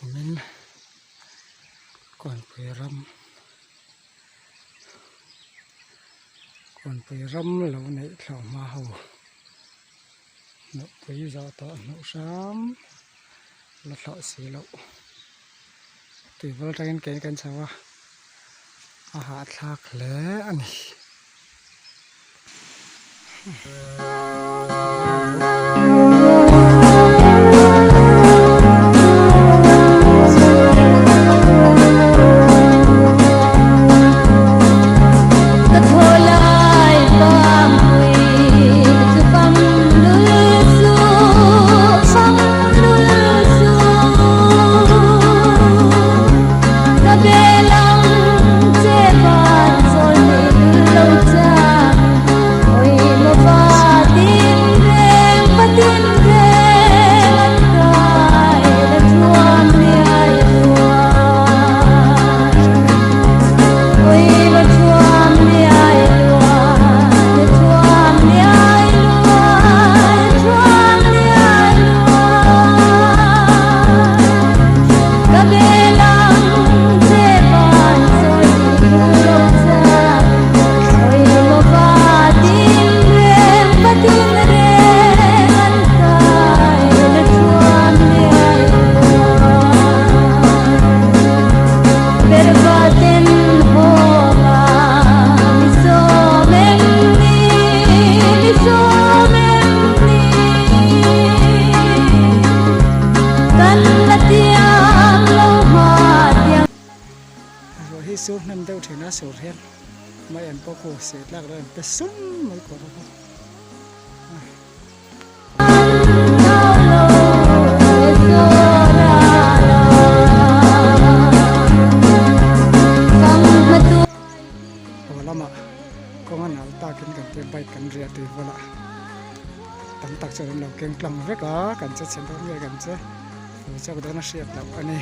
Kumin Kawnpui ram Kawnpui ram lo neih thlauh hma ho hnawhpui zawh tawh hnuh hram la thlawh si loh tuivawl atangin keini kan chho a a hahthlak hle a ni. Ruah hi sur hnem deuh thin a sur hian mai an pawh khu seh tlak lo an pe sum mai kawr a bawk. Haw lamah kawng a nal takin kan tia bike kan riah tui bulah tam tak chuan an lo keng tlang vek a kan che chhe dawn nge kan che fu chak dawn a hriat loh a ni.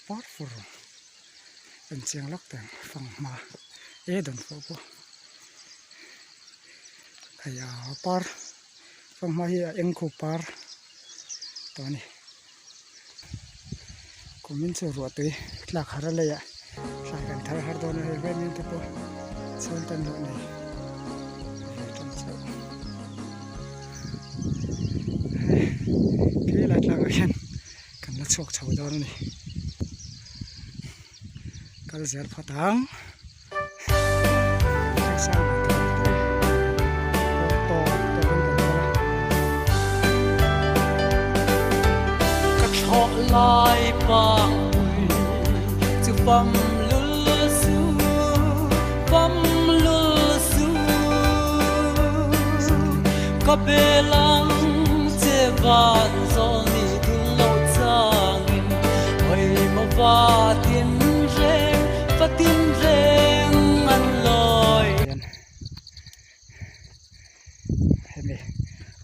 Parfur en chiang lawk teng fanghma e dawnfawh pawh hei a par fanghma hi a eng khup par tawh a ni kumin chu ruah tui tlak har a leiah thlai kan thar har dawn a hei vek nen te pawh chhung tan loh nei ve tan chauh hei philai tlangah hian kan la chhuak chho dawn a ni kal zel phawt ang. Ka thlawh lai pangpui chu fam lul su, fam lul su. Ka belang che van zawl ni dul lo changin oi maw va tin reng va tin reng an lawi. Hemi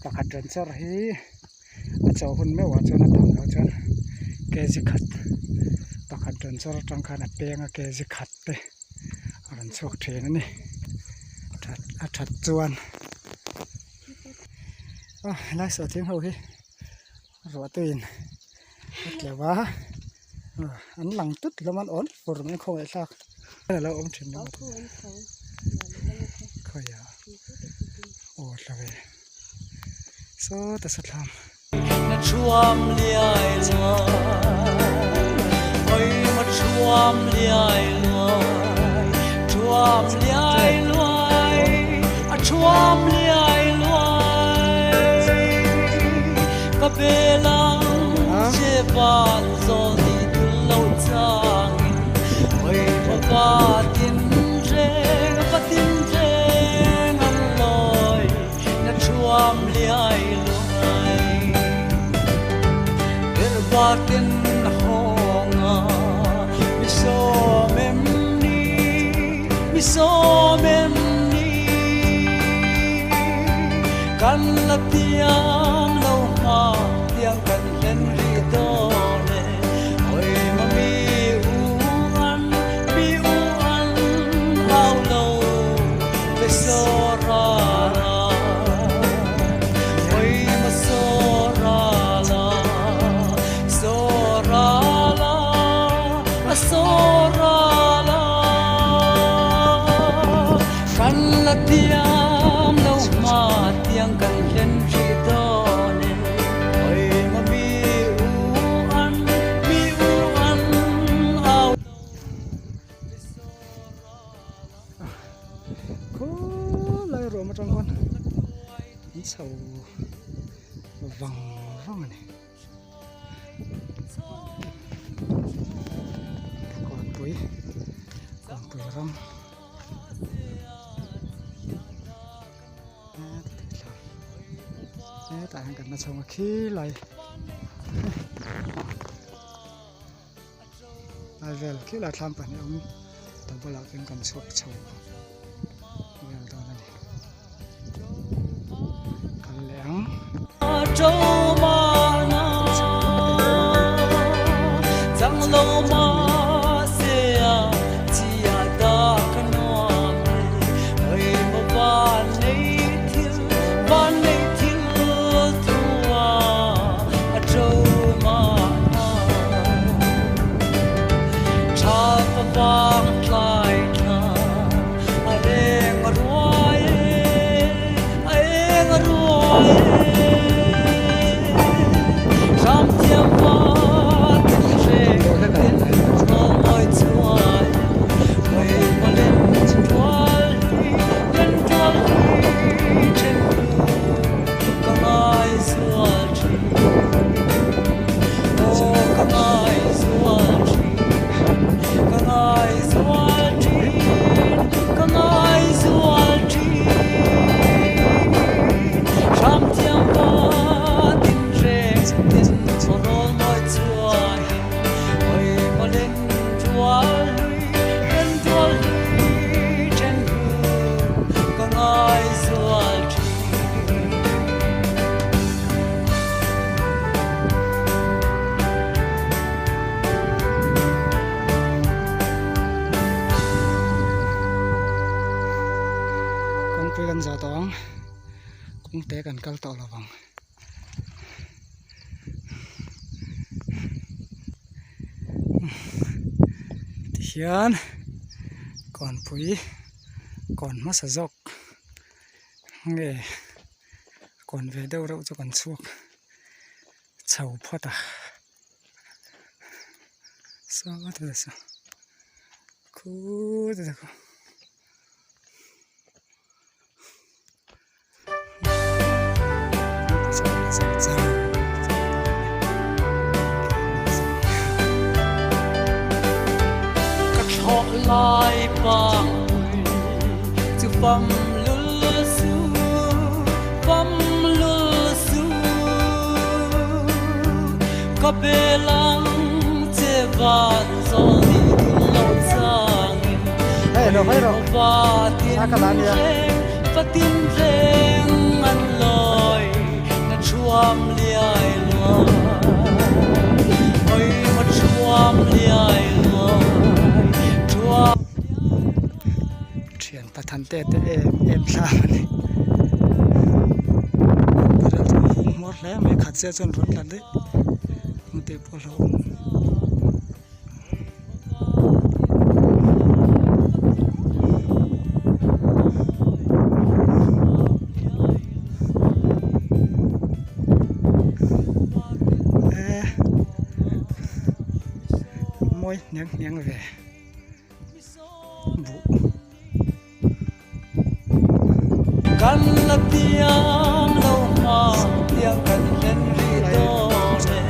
pakhat rawn chawr hi a chaw hun meuh ah chuan a tam loh chuan kg khat pakhat rawn chawr atang khan a peng a kg khat te a rawn chhuak thin a ni a that chuan a helai sawhthing ho hi ruah tuiin a tleuh a an lang tut hlawm a an awn fur mai khawngaih thlak a lo awm thin lo khawi ah aw tla ve sawta sathlam. Na thuam liai luai oi ma thuam liai luai thuam liai luai a thuam liai luai ka belang Khawlai ruam atang khawn an chho vang vang a ni. Kawnpui kawnpui ram hetah hian kan la chho a khilai lai vel khilai thlam pahnih awm ta bulah khian kan chhuak chho vel dawn a ni kal leh ang. Kawngpui kan zawh tawh ang kawngte kan kal tawh lo vang. Tihian kawnpui kawn hmasa zawk nge kawn ve deuh reuh chu kan chhuak chho phawt a saw ti saw khuu ti te khaw. Ka thlawh lai pangpui chu fam lul su, fam lul su. Ka belang che van zawl ni dun lo changin va tin reng va tin reng an lawi na thuam liai luai oi ma thuam liai luai thuam Thian pathan te te em em thlam a ni barrel chu a hung hmawr hle mai khat chiah chuan rawn tla daih ang tih pawh a hlauhawm. Mawi hniang hniang ve buh. Kan la tiang lo hma tiang kan hlen rih dawn e.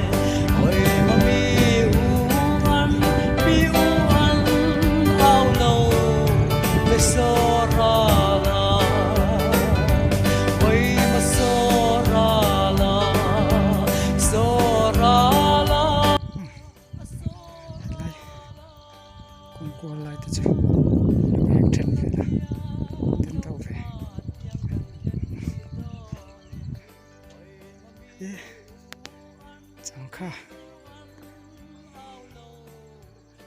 Changkha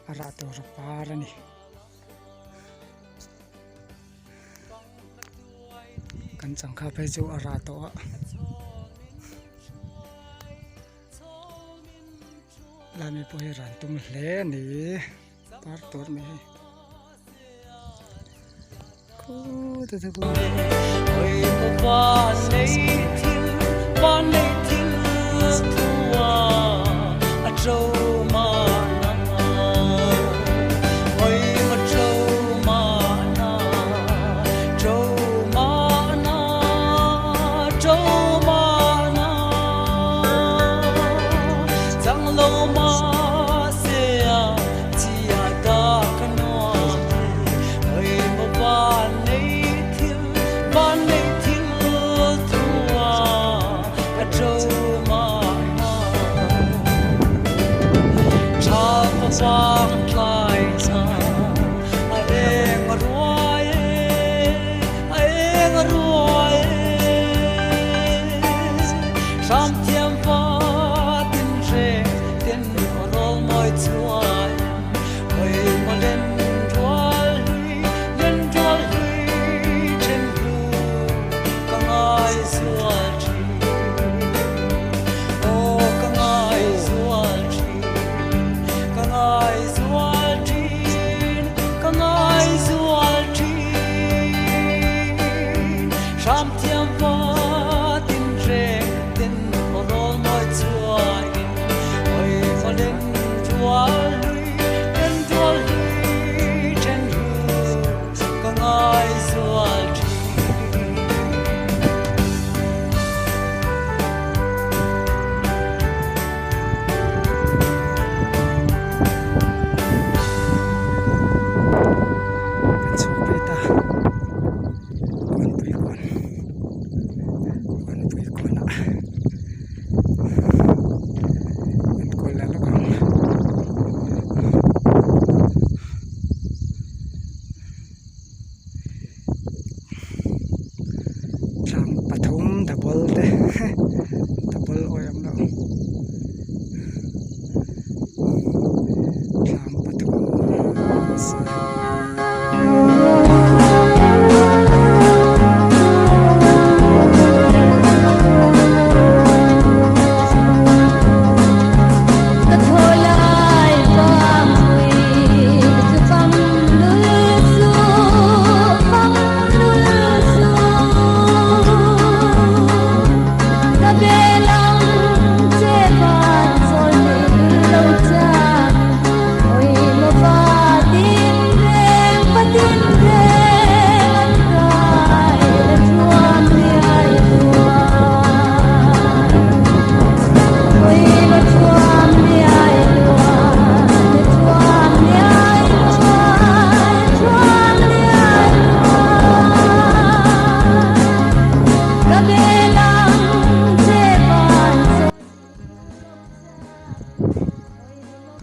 a rah tur a par a ni. Kan changkha phei chu a rah tawh a. Lami pawh hi ran tum hle a ni par tur mai hei. Kan chhuak phei ta Kawnpui kawn Kawnpui kawnah an kawl leh lawk ang. Tlang pathum double te double awih ang lo tlang pathum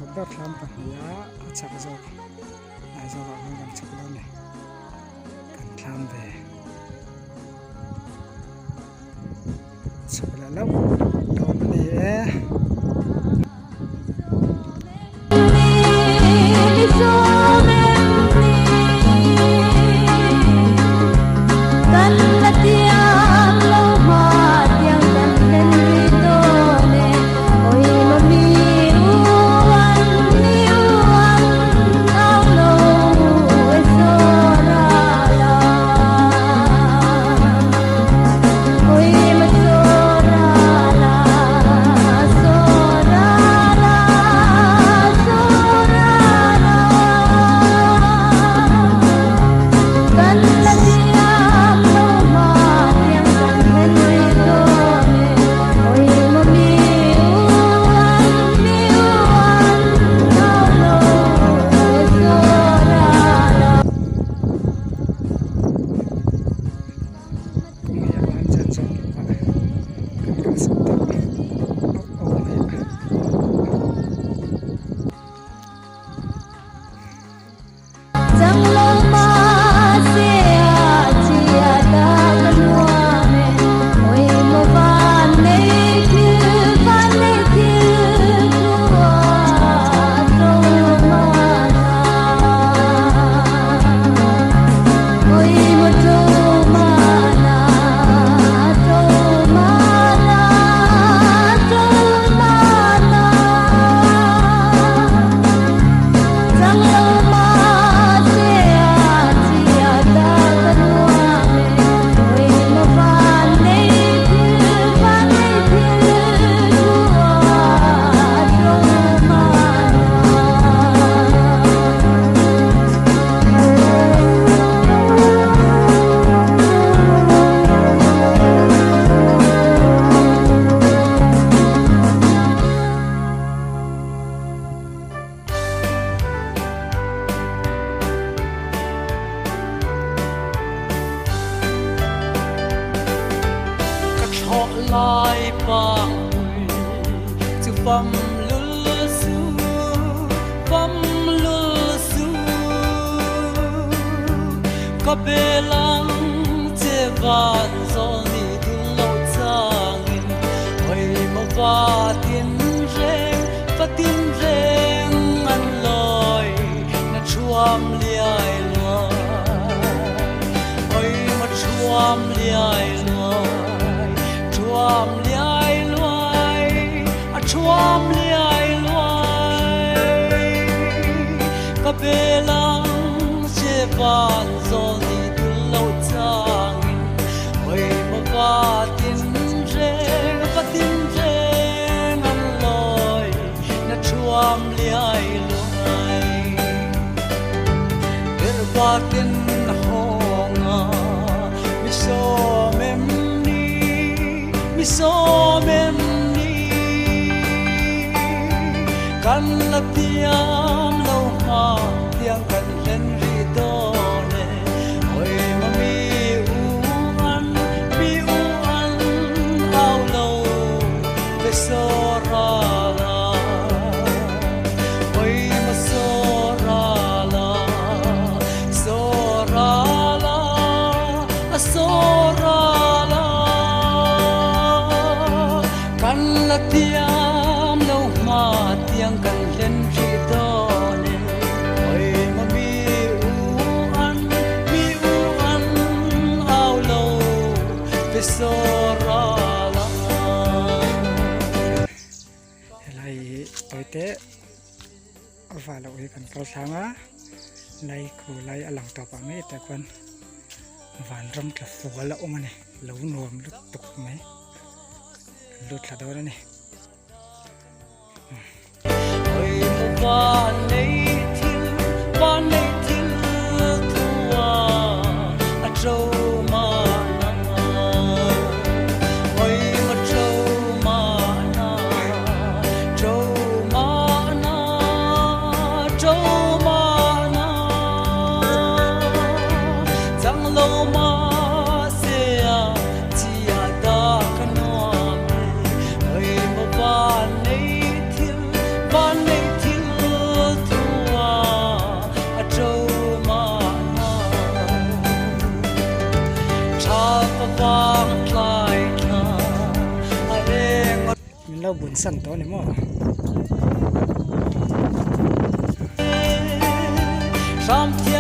Tawp ber thlam pahniha a chak zawk hnai zawkah khan kan chhuk dawn a ni kan thlam ve chhuk leh loh dawn a ni e. Pam lul su, pam lul su. Ka belang che van zawl ni dul lo changin oi mo va tin reng va tin reng an loi na thuam liai luai oi mo thuam liai luai thuam liai luai a thuam liai luai ka belang che van zawl ni dul lo changin oi mo va tin reng va tin reng an loi na thuam liai luai Irvatin honga mi somem ni mi somem ni kan la tiam lo ma tiang kan len ri dawn e oi ma mi u an mi u an au lo ve so ra la oi ma so ra la so ra la a so ra la kan la tiam lo ma tiang kan len ri dawn e oi ma mi u an mi u an au lo ve so ra la. Helai hi tawite va loh hi kan kal thlang a, lai khu lai a lang tawp ah mai tah khuan vanram tla fual a awm a ni, lo nuam lutuk mai kan lut thla dawn a ni. Oi mo van nei thil van nei thil thua a tro ma na oi mo tro ma na tro ma na tro ma na chang lo ma se a chi a da ka nuam e oi mo van nei thil van nei thil thua a tro ma na tha pa vang tlai thla a eng. Min lo bun san tawh a ni maw? Ram thiam.